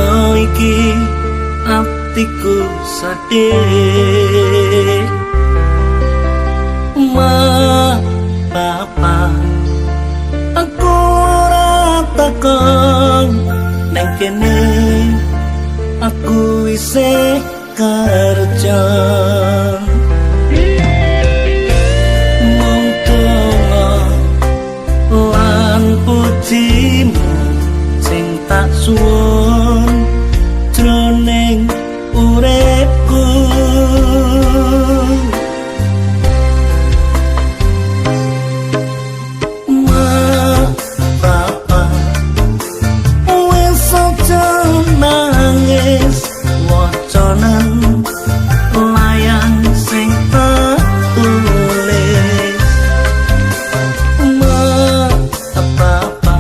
Dina iki atiku sedih. Ma, papa, aku ora takon neng kene, aku isih kerja. Mung donga lan pujimu sing tak suwun jroning uripku. Ma, papa, wis aja nangis, wacanen layang sing tak tulis. Ma, papa,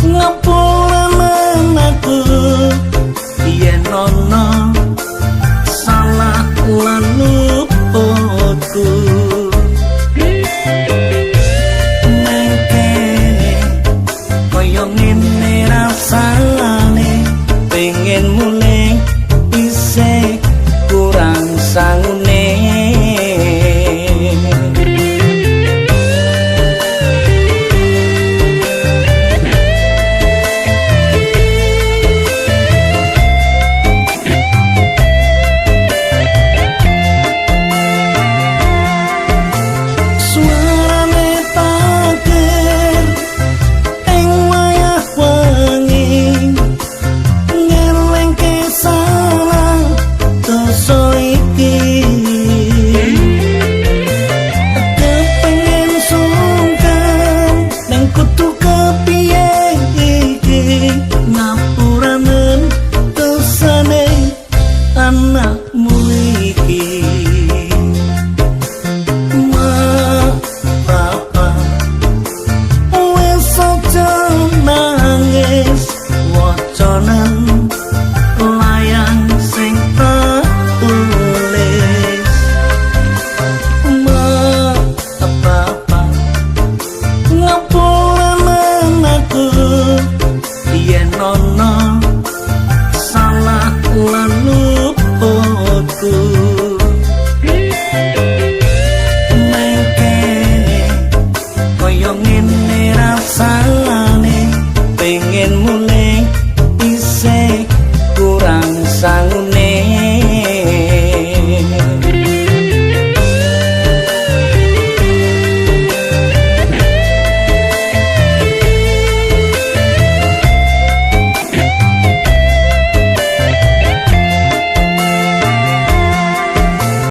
ngapuranen aku yen ana salah lan luputku. Neng kene kaya ngene rasane, pengen mulih isih kurang sangune. Suarane takir ing wayah wengi ngelingke salah dosa iki. Kepengen sungkan ning kudu kepiye iki, ngapuranen dosane anakmu iki. Ma, papa, wis aja nangis, wacanen